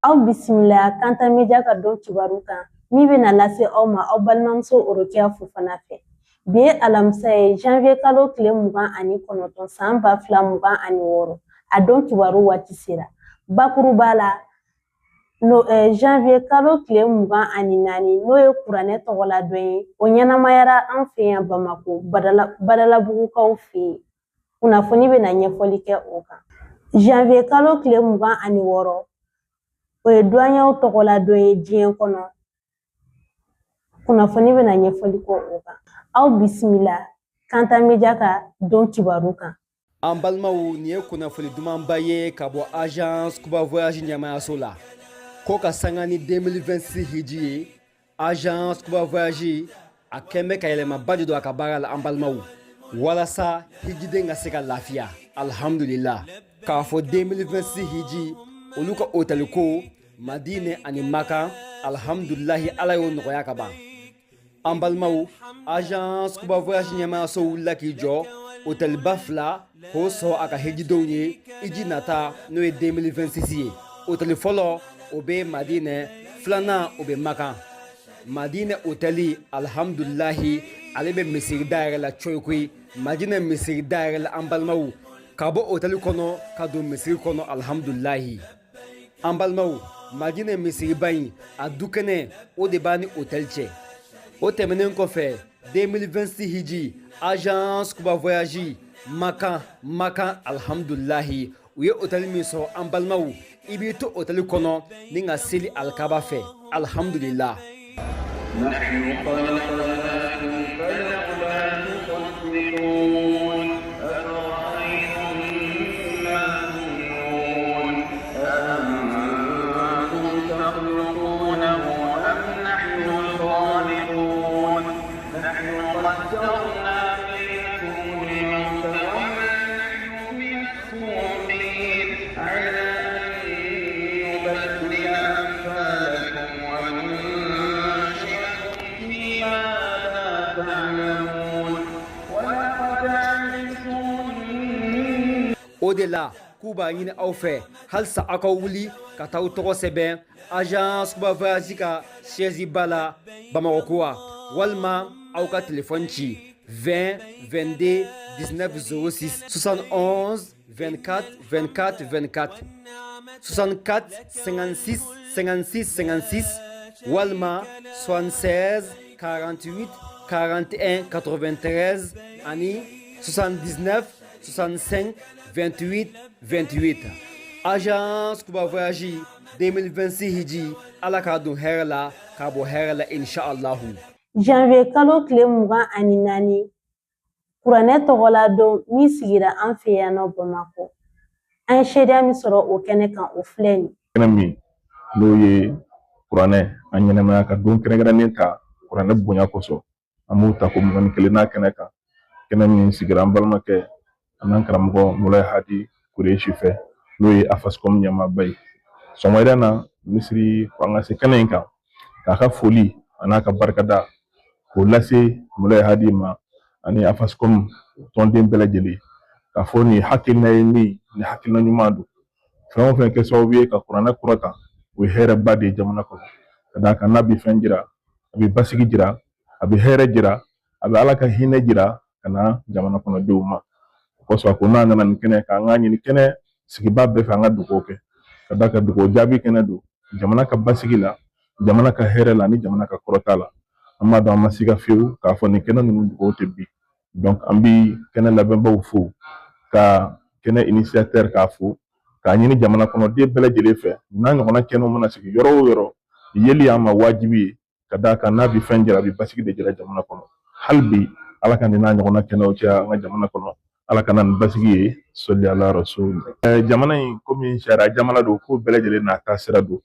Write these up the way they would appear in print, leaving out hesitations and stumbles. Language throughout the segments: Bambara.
Aw bisimila Kanta Media ka don kibaru kan min bɛna lase aw ma aw balimamuso Orokiya Fofana fɛ. Bi ye alamisa ye, janvier kalo tile 29, san 2026. A don kibaru waati sera. Bakuruba la, no, janvier kalo tile 24, n'o ye kuranɛ tɔgɔla don ye, o ɲɛnamayara an fɛ yan Bamako Badalabugukaw fɛ yen. Kunnafoni bɛna ɲɛfɔli kɛ o kan. Janvier kalo tile 26, o ye duwanɲɛw tɔgɔla don ye diɲɛ kɔnɔ. Kunnafoni bɛna ɲɛfɔli kɛ o kan. Aw bisimila Kanta Media ka don kibaru kan. An balimaw, nin ye kunnafoni dumanba ye ka bɔ Agence Kuba Voyage ɲɛmayaso la, ko ka sanga ni 2026 hiji ye, Agence Kuba Voyage a kɛn bɛ ka yɛlɛmaba de don a ka baara la, an balimaw, walasa hijiden ka se ka lafiya. Alhamdulillah, k'a fɔ 2026 hiji, olu ka hôtel ko Madine ani Makan, alhamdulilahi, Ala y'o nɔgɔya ka ban. An balimaw, Agence Kuba Voyage ɲɛmayaso wulila k'i jɔ, hôtelba fila k'o sɔrɔ a ka hijidenw ye hiji nata, n'o ye 2026 ye. Hôtel fɔlɔ, o bɛ Madinɛ, filanan, o bɛ Makan. Madinɛ hôtel, alhamdulilahi, ale bɛ misiri da yɛrɛ la coyi koyi, Madinɛ misiri da yɛrɛ la. An balimaw, ka bɔ hôtel kɔnɔ ka don misiri kɔnɔ, alhamdulilahi. An balimaw, Madinɛ misiriba in, a dukɛnɛ o de b'a ni hôtel cɛ. O tɛmɛnen kɔfɛ, 2026 hiji, Agence Kuba Voyage Makan, Makan, alhamdulilahi, u ye hôtel min sɔrɔ, an balimaw, i b'i to hôtel kɔnɔ ni ka seli alikaba fɛ, alhamdulillah. نحن خلقناكم فلولا تصدقون أفرأيتم ما تمنون أأنتم تخلقونه أم نحن الخالقون نحن قدرنا بينكم الموت وما نحن بمسبوقين على أن نبدل أمثالكم وننشئكم فيما لا تعلمون ولقد علمتم O de la k'u b'a ɲini aw fɛ halisa, aw ka wuli ka taa aw tɔgɔ sɛbɛn Agence Kuba Voyage ka siège ba la Bamakɔ kuwa, walima aw ka telefɔni ci 20 22 19 06, 71 24 24 24, 64 56 56 56, walima 76 48 41 93 ani 79 65 28 28. Agence Kuba Voyage, 2026 hiji, Ala k'a don hɛrɛ la k'a bɔ hɛrɛ la, inshallahu. Janvier kalo tile 24, kuranɛ tɔgɔla don min sigira an fɛ yan nɔ Bamakɔ, an ye seereya min sɔrɔ o kɛnɛ kan, o filɛ nin. Kɛnɛ min n'o ye kuranɛ an ɲɛnɛmaya ka don kɛrɛnkɛrɛnnen ta kuranɛ bonya kosɔn, an b'o ta ko 21 n'a kɛnɛ kan, kɛnɛ min sigira an balimakɛ an n'an karamɔgɔ Mulayi Hadi Kureshi fɛ, n'o ye AFASCOM ɲɛmaaba ye. Sɔgɔmada na, minisiri ko an ka se kɛnɛ in kan k'a ka foli a n'a ka barikada k'o lase Mulayi Hadi ma ani AFASCOM tɔnden bɛɛ lajɛlen, k'a fɔ nin hakilina ye min ni hakilina ɲuman don. Fɛn o fɛn kɛ sababu ye ka kuranɛ kɔrɔta, o ye hɛrɛba de ye jamana kɔnɔ, ka d'a kan n'a bɛ fɛn jira, a bɛ basigi jira, a bɛ hɛrɛ jira, a bɛ Ala ka hinɛ jira ka na jamana kɔnɔdenw ma. O kosɔn a ko n'a nana nin kɛnɛ kan, an k'a ɲini kɛnɛ sigibaa bɛɛ fɛ, an ka dugawu kɛ, ka d'a kan dugawu jaabi kɛnɛ don jamana ka basigi la, jamana ka hɛrɛ la ani jamana ka kɔrɔta la. An b'a dɔn, an ma siga fiyewu k'a fɔ nin kɛnɛ ninnu dugawu tɛ bi. Donc an bi kɛnɛ labɛnbaw fo, ka kɛnɛ initiateur k'a fo, k'a ɲini jamana kɔnɔden bɛɛ lajɛlen fɛ, n'a ɲɔgɔnna kɛnɛw mana sigi yɔrɔ o yɔrɔ, yeli y'an ma wajibi ye, ka d'a kan n'a bɛ fɛn jira, a bɛ basigi de jira jamana kɔnɔ. Hali bi, Ala ka nin n'a ɲɔgɔnna kɛnɛw caya an ka jamana kɔnɔ, Ala ka na ni basigi ye. Sɔli ala rasul. Jamana in, komi sariya jamana don, ko bɛɛ lajɛlen n'a ta sira don,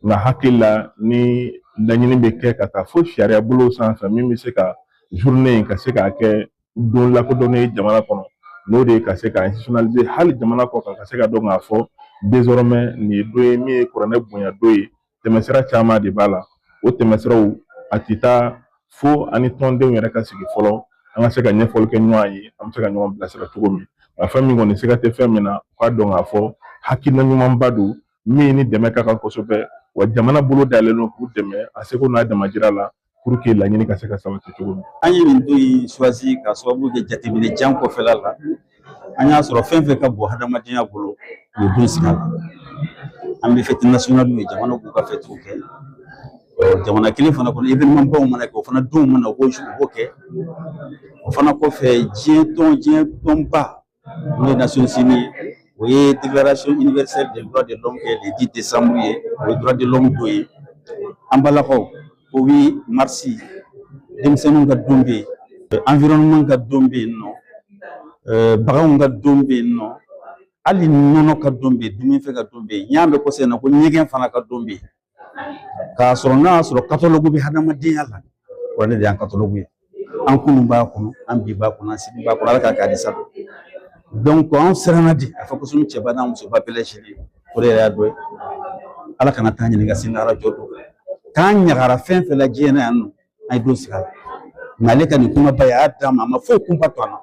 nka hakili la ni laɲini bɛ kɛ ka taa fo sariya bolo sanfɛ min bɛ se ka journée in ka se k'a kɛ don lakodɔnnen ye jamana kɔnɔ, n'o de ye ka se ka institutionnaliser hali jamana kɔ kan, ka se ka dɔn k'a fɔ désormais nin ye don ye min ye kuranɛ bonya don ye. Tɛmɛsira caman de b'a la, o tɛmɛsiraw a tɛ taa fo ani tɔndenw yɛrɛ ka sigi fɔlɔ, an ka se ka ɲɛfɔli kɛ ɲɔgɔn ye, an bɛ se ka ɲɔgɔn bilasira cogo min. Nka fɛn min kɔni siga tɛ fɛn min na, u k'a dɔn k'a fɔ hakilina ɲumanba don. Min ni dɛmɛ ka kan kosɛbɛ, wa jamana bolo dayɛlɛlen don k'u dɛmɛ a seko n'a damajira la pour que laɲini ka se ka sabati cogo min. An ye nin don in choisi ka sababu kɛ jateminɛ jan kɔfɛla la, an y'a sɔrɔ fɛn fɛn ka bon hadamadenya bolo, u ye don sigi a la. An bɛ fête nationale ye, jamana b'u ka fêtew kɛ. Jamana kelen fana kɔnɔ, événement baw mana kɛ, o fana donw mana, u b'o kɛ. O fana kɔfɛ, diɲɛ tɔnba, n'o ye Nations Unies, o ye Déclaration universelle des droits de l'homme kɛ le 10 décembre ye, o ye droit de l'homme don ye. An balakaw ko 8 mars, denmisɛnninw ka don bɛ yen, environnement ka don bɛ yen nɔ, baganw ka don bɛ yen nɔ, hali nɔnɔ ka don bɛ yen, dumunifɛn ka don bɛ yen. N y'a mɛn kɔsɛbɛ na ko ɲɛgɛn fana ka don bɛ yen, k'a sɔrɔ n'a y'a sɔrɔ catalogue bɛ hadamadenya la, wa ne de y'an catalogue ye. An kunun b'a kɔnɔ, an bi b'a kɔnɔ, an sini b'a kɔnɔ. Ala k'a kɛ hadisa dɔn. Donc an siranna de a fɔ ko sunu cɛba n'a musoba bɛɛ lajɛlen, o de yɛrɛ y'a dɔ ye. Ala kana taa ɲininka sini ala jɔ don k'an ɲagara fɛn fɛn la diɲɛ na yan nɔ. An ye don sigi a la, mais ale ka nin kumaba ye, a y'a d'a ma, a ma foyi kunba to a la.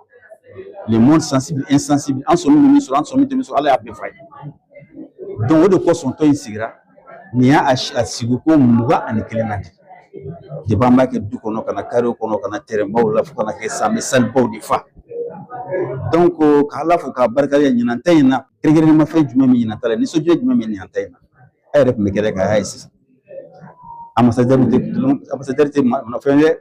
Le monde sensible, insensible, an sɔmi bɛ min sɔrɔ, an sɔmi tɛ min sɔrɔ, Ala y'a bɛɛ fɔ a ye. Donc o de kosɔn tɔn in sigira. Nin y'a a sigi ko 21 na de. Depuis an b'a kɛ du kɔnɔ, ka na carré kɔnɔ, ka na terrain baw la, fo ka na kɛ san bɛ salle baw de fa. Donc k'Ala fo k'a barika ɲinan ta in na. Kɛrɛnkɛrɛnnenya fɛn jumɛn bɛ ɲinan ta la? Nisɔndiya jumɛn bɛ ɲinan ta in na? A yɛrɛ tun bɛ kɛnɛ kan, a y'a ye sisan. Ambassadeur tɛ, ambassadeur tɛ fɛn ye.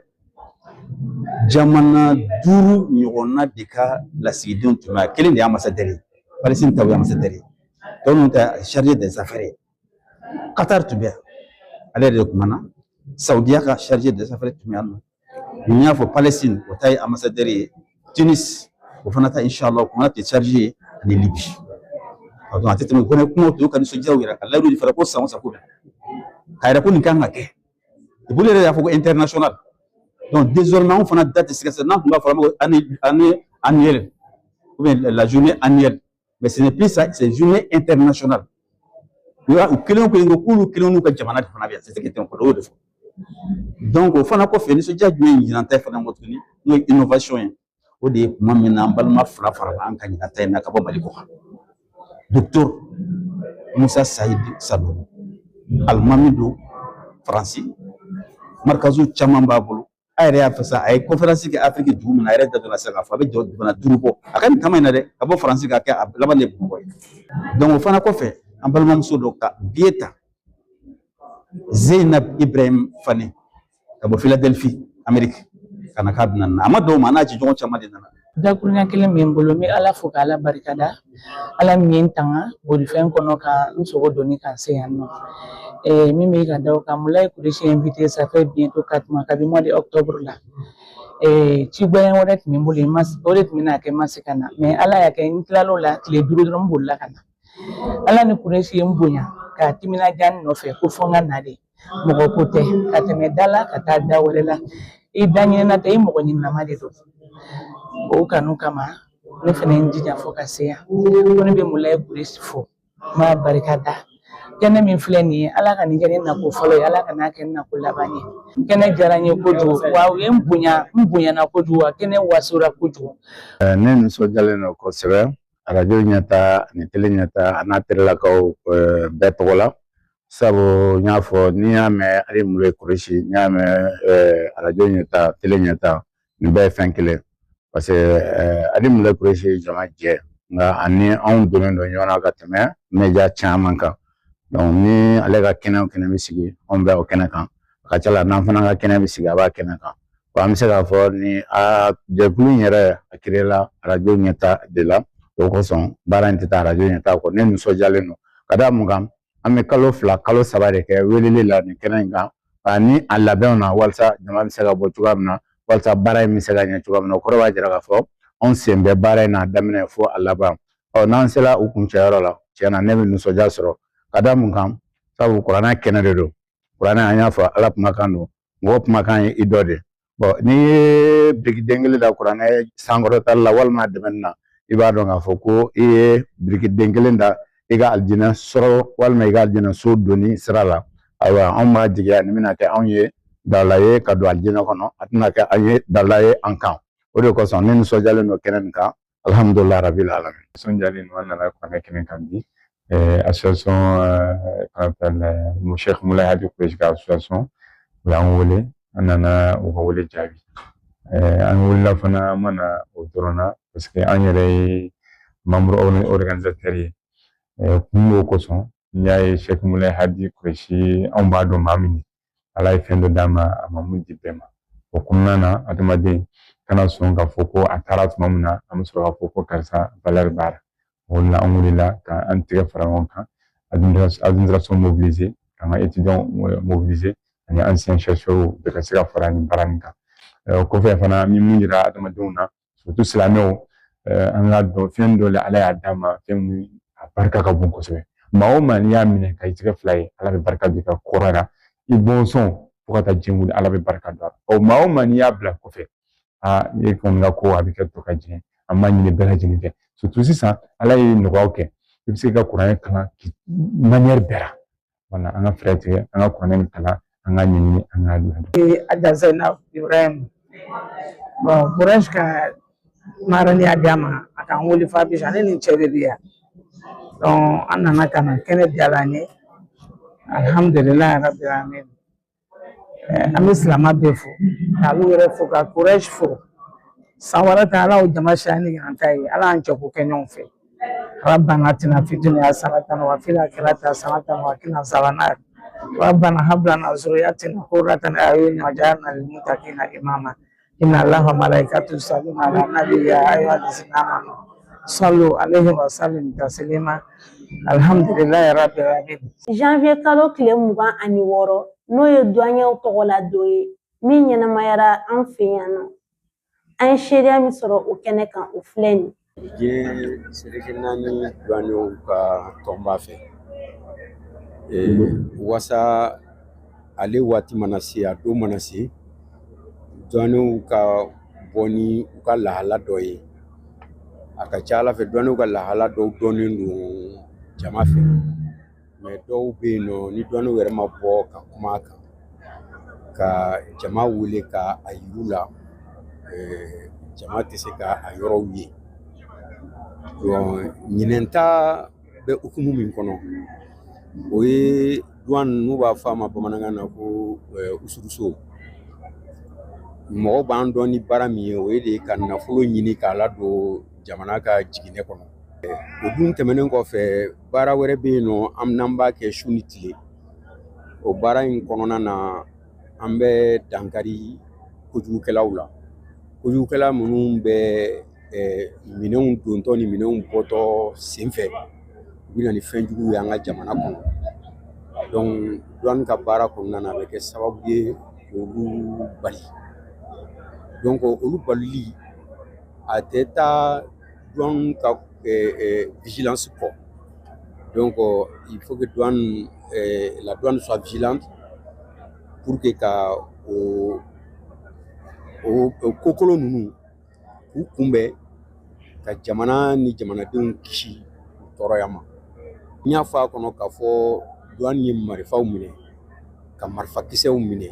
Jamana duuru ɲɔgɔnna de ka lasigidenw tun bɛ, kelen de ye ambassadeur ye, Palestine ta ye ambassadeur ye, tɔ ninnu ta chargé des affaires ye. Qatar tun bɛ yan, ale yɛrɛ de kumana. Saudiya ka chargé des affaires tun bɛ yan nɔ. N y'a fɔ, Palestine, o ta ye ambassadeur ye. Tunis, o fana ta, inshallah, o fana tɛ chargé ye, ani Libye. Donc a tɛ tɛmɛ ko ne kumaw tun ka nisɔndiyaw yira ka layidu di fana ko san o san ko bɛ k'a yɛrɛ ko nin kan ka kɛ. Et puis yɛrɛ y'a fɔ ko international. Donc désormais, anw fana da tɛ se ka se n'an tun b'a fɔ ko année annuelle ou bien la journée annuelle, mais ce n'est plus ça, c'est journée internationale. U y'a u kelen o kelen ko k'olu kelen n'u ka jamana de fana bɛ yan, c'est ce qui était o y'o de fɔ. Donc o fana kɔfɛ, nisɔndiya jumɛn ye ɲinan ta fana kɔ tuguni, n'o ye innovation ye? O de ye tuma min na an balima fila farala an ka ɲinan ta in na ka bɔ Mali kɔ kan, docteur Musa Sayid Sanogo, alimami don Faransi, markazu caman b'a bolo. A yɛrɛ y'a fɔ sa, a ye conférence kɛ Afiriki dugu min na, a yɛrɛ da donna sisan k'a fɔ a bɛ jɔ jamana duuru bɔ a ka nin taama in na dɛ, ka bɔ Faransi ka kɛ a laban de ye Bamakɔ ye. Donc o fana kɔfɛ, an balimamuso dɔ ka billet ta, Zeynab Ibrahim Fane, ka bɔ Philadelphie, Amérique, ka na k'a bɛna na. A ma dɔw ma, a n'a jɛɲɔgɔn caman de nana. Dakuruɲa kelen bɛ n bolo, n bɛ Ala fo k'Ala barikada, Ala min ye n tanga bolifɛn kɔnɔ ka n sogo doni ka se yan nɔ. Min bɛ ka da o kan, Mulayi Kuresi invité, ça fait bientôt 4 mois, kabi mois de octobre la. Ci gbɛrɛ wɛrɛ tun bɛ n bolo, o de tun bɛna kɛ n ma se ka na, mais Ala y'a kɛ n tilal'o la tile 5 dɔrɔn, n bolila ka na. Ala ni Kuresi ye n bonya k'a timinadiya n nɔfɛ ko fo n ka na de. Mɔgɔ ko tɛ ka tɛmɛ da la ka taa da wɛrɛ la, i da ɲinina tɛ, i mɔgɔ ɲininama de don. O kanu kama, ne fana ye n jija fo ka se yan. Ko ne bɛ Mulayi Kuresi fo, n b'a barika da. Kɛnɛ min filɛ nin ye, Ala ka nin kɛ ne nako fɔlɔ ye, Ala ka n'a kɛ n nako laban ye. Kɛnɛ diyara n ye kojugu, wa u ye n bonya, n bonyana kojugu, wa kɛnɛ wasora kojugu. Ne nisɔndiyalen don kosɛbɛ arajo ɲɛta ani télé ɲɛta a n'a terelakaw bɛɛ tɔgɔ la, sabu n y'a fɔ, n'i y'a mɛn Ali Mulayi Kuresi, n'i y'a mɛn arajo ɲɛta, télé ɲɛta, nin bɛɛ ye fɛn kelen, parce que Ali Mulayi Kuresi ye jama jɛ, nka ani anw donnen don ɲɔgɔn na ka tɛmɛ média caman kan. Donc ni ale ka kɛnɛ o kɛnɛ bɛ sigi, anw bɛ o kɛnɛ kan. A ka ca la, n'an fana ka kɛnɛ bɛ sigi, a b'a kɛnɛ kan. Wa an bɛ se k'a fɔ ni a jɛkulu in yɛrɛ, a créé la arajo ɲɛta de la. O kosɔn baara in tɛ taa arajo ɲɛta kɔ. Ne nisɔndiyalen don ka da mun kan? An bɛ kalo 2, kalo 3 de kɛ weleli la nin kɛnɛ in kan ani a labɛnw na, walasa jama bɛ se ka bɔ cogoya min na, walasa baara in bɛ se ka ɲɛ cogoya min na. O kɔrɔ b'a jira k'a fɔ anw sen bɛ baara in na, a daminɛ fo a laban. Ɔ n'an sera u kuncɛyɔrɔ la, tiɲɛ na, ne bɛ nisɔndiya sɔrɔ ka da mun kan? Sabu kuranɛ kɛnɛ de don. Kuranɛ, an y'a fɔ, Ala kumakan don, mɔgɔ kumakan ye i dɔ de. Bɔn n'i ye birikiden kelen da kuranɛ sankɔrɔtali la walima dɛmɛni na, i b'a dɔn k'a fɔ ko i ye birikiden kelen da i ka alijinɛ sɔrɔ walima i ka alijinɛ so donni sira la. Ayiwa, anw b'a jigiya nin bɛna kɛ anw ye dala ye ka don alijinɛ kɔnɔ, a tɛna kɛ an ye dala ye an kan. O de kosɔn ne nisɔndiyalen don kɛnɛ nin kan. Alhamdulilah rabil alamin. Nisɔndiyalen don, an nana kuranɛ kɛnɛ kan bi. Association qu'on appelle Cheikh Moulay Hadi Khoureychi ka association, u y'an wele, an nana u ka wele jaabi. An wulila fana, an ma na o dɔrɔn na, parce que an yɛrɛ ye membre organisateur ye. Kun b'o kosɔn, n'i y'a ye Cheikh Moulay Hadi Khoureychi, anw b'a dɔn maa min, Ala ye fɛn dɔ d'a ma, a ma mun di bɛɛ ma. O kɔnɔna na, adamaden kana sɔn k'a fɔ ko a taara tuma min na, an bɛ sɔrɔ k'a fɔ ko karisa valeur b'a la. O de la, an wulila ka an tɛgɛ fara ɲɔgɔn kan, administration mobiliser, k'an ka étudiants mobiliser ani anciens chercheurs bɛɛ ka se ka fara nin baara nin kan. O kɔfɛ fana, an bɛ mun yira adamadenw na, surtout silamɛw, an k'a dɔn fɛn dɔ la, Ala y'a d'an ma, fɛn min a barika ka bon kosɛbɛ. Maa o maa, n'i y'a minɛ ka i tɛgɛ fila ye, Ala bɛ barika don i ka kɔrɔ la, i bɔnsɔn, fo ka taa diɲɛ wuli, Ala bɛ barika don a la. Ɔ, maa o maa, n'i y'a bila kɔfɛ, aa, e kɔni ka ko a bɛ kɛ to ka jɛ. An b'a ɲini bɛɛ lajɛlen fɛ, surtout sisan, Ala ye nɔgɔyaw kɛ, i bɛ se ka kuranɛ kalan manière bɛɛ la. Wala an ka fɛɛrɛ tigɛ, an ka kuranɛ nin kalan, an ka ɲɛɲini, an k'a ladon. Adja Zainab Ibrahim. Bon, Khoureychi ka marraine y'a di a ma, a k'an wele fo Abidjan, ne ni n cɛ de bɛ yan. Donc an nana ka na, kɛnɛ diyara an ye. Alhamdulilayi rabbil alamin. An bɛ silamɛ bɛɛ fo, k'alu yɛrɛ fo, ka Khoureychi fo. San wɛrɛ ta, Ala y'o jama siya ni ɲinan ta ye, Ala y'an jɛ k'o kɛ ɲɔgɔn fɛ. ربنا اتنا في الدنيا حسنة وفي الآخرة حسنة وقنا عذاب النار. ربنا هب لنا ذرياتنا قرة أعين واجعلنا للمتقين إماما. إن الله وملائكته يصلون على النبي يا أيها الذين آمنوا صلوا عليه وسلموا تسليما. الحمد لله رب العالمين. Janvier kalo tile 26, n'o ye douaniers tɔgɔ la don ye min ɲɛnamayara an fɛ yan nɔ, an ye seereya min sɔrɔ o kɛnɛ kan, o filɛ nin. Diɲɛ seleke naani douaniers ka tɔnba fɛ, wasa ale waati mana se, a don mana se, douaniers ka bɔ ni u ka lahala dɔ ye. A ka ca Ala fɛ, douaniers ka lahala dɔw dɔnnen don jama fɛ, mais dɔw bɛ yen nɔ, ni douaniers yɛrɛ ma bɔ ka kuma a kan, ka jama wele ka a yir'u la, jama tɛ se ka a yɔrɔw ye. Ɲinɛn ta bɛ hukumu min kɔnɔ, o ye douane, n'u b'a fɔ a ma bamanankan na ko usuruso. Mɔgɔw b'an dɔn ni baara min ye, o ye de ka nafolo ɲini k'a ladon jamana ka jiginɛ kɔnɔ. O dun tɛmɛnen kɔfɛ, baara wɛrɛ bɛ yen nɔ, an n'an b'a kɛ su ni tile. O baara in kɔnɔna na, an bɛ dankari kojugukɛlaw la, kojugukɛla minnu bɛ minɛnw dontɔ ni minɛnw bɔtɔ senfɛ, u bɛ na ni fɛn juguw ye an ka jamana kɔnɔ. Donc douane ka baara kɔnɔna na, a bɛ kɛ sababu ye k'olu bali. Donc olu balili, a tɛ taa douane ka vigilance kɔ. Donc il faut que la douane soit vigilante pour que ka o kokolon ninnu k'u kunbɛn, ka jamana ni jamanadenw kisi u tɔɔrɔya ma. N y'a fɔ a kɔnɔ k'a fɔ douane ye marifaw minɛ, ka marifakisɛw minɛ,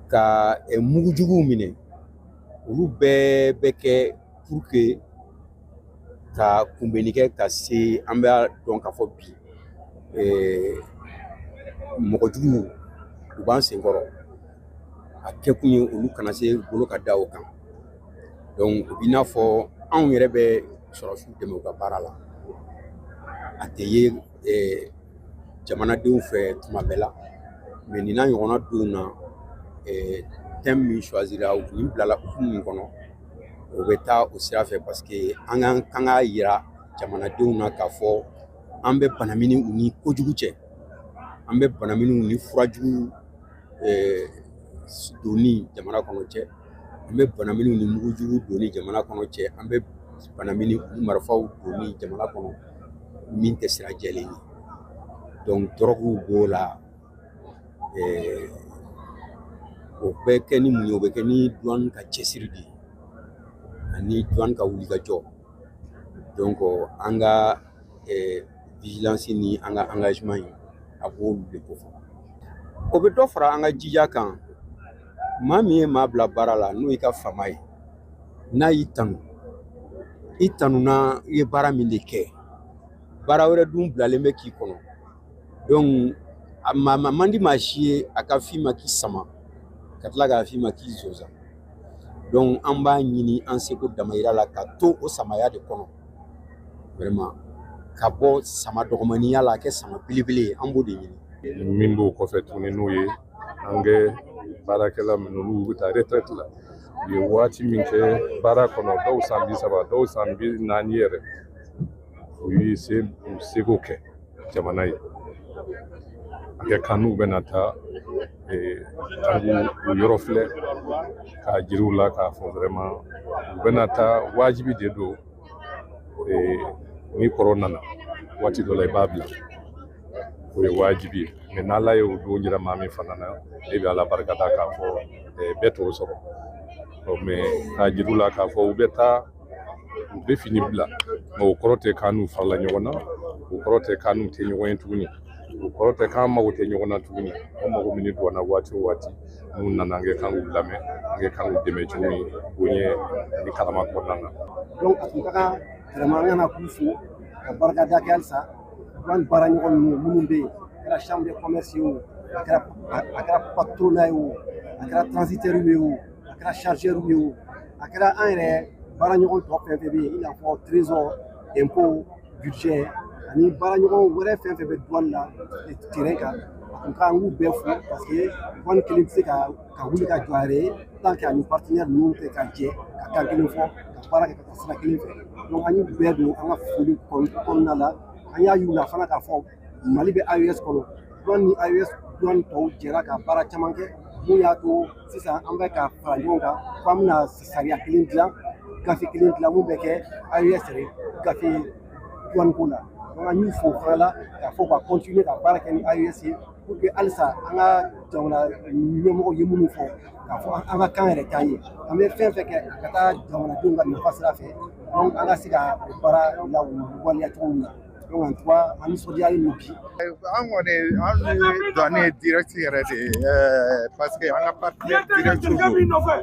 ka mugujuguw minɛ. Olu bɛɛ bɛ kɛ pour que ka kunbɛnni kɛ ka se. An b'a dɔn k'a fɔ bi, mɔgɔ juguw, u b'an senkɔrɔ. A kɛkun ye olu kana se bolo ka da o kan. Donc o b'i n'a fɔ anw yɛrɛ bɛ sɔrɔdasiw dɛmɛ u ka baara la. A tɛ ye jamanadenw fɛ tuma bɛɛ la, mais nin n'a ɲɔgɔnna donw na, thème min choisira, nin bilala hukumu min kɔnɔ, o bɛ taa o sira fɛ, parce que an kan k'a yira jamanadenw na k'a fɔ an bɛ banamini u ni kojugu cɛ, an bɛ banaminiw ni furajugu donni jamana kɔnɔ cɛ, an bɛ banaminiw ni mugujugu donni jamana kɔnɔ cɛ, an bɛ banamini ni marifaw donni jamana kɔnɔ min tɛ sira jɛlen ye. Donc dɔrɔguw b'o la. O bɛ kɛ ni mun ye? O bɛ kɛ ni douane ka cɛsiri de ye ani douane ka wulikajɔ. Donc an ka vigilance ni an ka engagement ye, a b'olu de kofɔ. O bɛ dɔ fara an ka jija kan. Maa min ye maa bila baara la, n'o y'i ka faama ye, n'a y'i tanu, i tanuna i ye baara min de kɛ. Baara wɛrɛ dun bilalen bɛ k'i kɔnɔ. Donc a ma man di maa si ye a ka f'i ma k'i sama ka tila k'a f'i ma k'i zonzan. Donc an b'a ɲini an seko damayira la ka to o samaya de kɔnɔ, vraiment, ka bɔ sama dɔgɔmaniya la a kɛ sama belebele ye. An b'o de ɲini. Min b'o kɔfɛ tuguni, n'o ye an kɛ baarakɛla minnu, olu bɛ taa retraite la, u ye waati min kɛ baara kɔnɔ, dɔw san 30, dɔw san 40 yɛrɛ, u ye se u seko kɛ jamana ye. A kɛ kan n'u bɛna taa, an k'u yɔrɔ filɛ k'a jira u la k'a fɔ vraiment u bɛna taa, wajibi de don. Ni kɔrɔ nana waati dɔ la, i b'a bila, o ye wajibi ye. Mais n'Ala ye o don jira maa min fana na, e bɛ Ala barika da k'a fɔ bɛɛ t'o sɔrɔ. Mais k'a jira u la k'a fɔ u bɛ taa, u bɛ fini bila, mais o kɔrɔ tɛ k'an n'u farala ɲɔgɔn na, o kɔrɔ tɛ k'an n'u tɛ ɲɔgɔn ye tuguni, o kɔrɔ tɛ k'an mago tɛ ɲɔgɔn na tuguni. An mago min don na waati o waati, n'u nana, an kɛ kan k'u lamɛn, an kɛ kan k'u dɛmɛ cogo min bonya ni karama kɔnɔna na. Donc a tun ka kan vraiment an kana k'u fo ka barikada kɛ halisa an baara ɲɔgɔn ninnu minnu bɛ yen, a kɛra chambre de commerce ye o, a kɛra patronat ye o, a kɛra transitaire ye o, a kɛra chargeur ye o, a kɛra an yɛrɛ baara ɲɔgɔn tɔ fɛn fɛn bɛ yen, i n'a fɔ trésor, impôt, budget ani baara ɲɔgɔn wɛrɛ fɛn fɛn bɛ douane la terrain kan. A tun ka kan k'u bɛɛ fo parce que douane kelen tɛ se ka wuli ka jɔ a yɛrɛ ye tant que ani partenaire ninnu tɛ ka jɛ ka kan kelen fɔ, ka baara kɛ ka taa sira kelen fɛ. Donc an y'u bɛɛ don an ka foli kɔnɔna la. An y'a yir'u la fana k'a fɔ Mali bɛ AES kɔnɔ, douane ni AES douane tɔw jɛra ka baara caman kɛ. Mun y'a to sisan an bɛ ka fara ɲɔgɔn kan fo an bɛna sariya kelen dilan, gafe kelen dilan mun bɛ kɛ AES yɛrɛ gafe douane ko la. Donc an y'u fo o fana la k'a fɔ ka continuer ka baara kɛ ni AES ye pour que halisa an ka jamana ɲɛmɔgɔw ye minnu fɔ k'a fɔ an ka kan yɛrɛ t'an ye, an bɛ fɛn fɛn kɛ a ka taa jamanadenw ka nafa sira fɛ. Donc an ka se ka o baara lawaleya cogo min na. Donc en tout cas, an nisɔndiyalen don bi. An kɔni, an ni douane ye direct yɛrɛ de ye, parce que an ka partenaire direct don.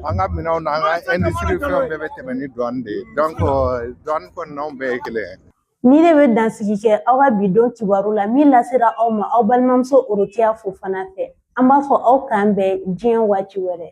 An ka minɛnw n'an ka industrie fɛnw bɛɛ bɛ tɛmɛ ni douane de ye. Donc douane kɔni n'anw bɛɛ ye kelen ye. Ni de bɛ dansigi kɛ aw ka bi don kibaru la min lasera aw ma aw balimamuso Orokiya Fofana fɛ. An b'a fɔ aw k'an bɛn diɲɛ waati wɛrɛ.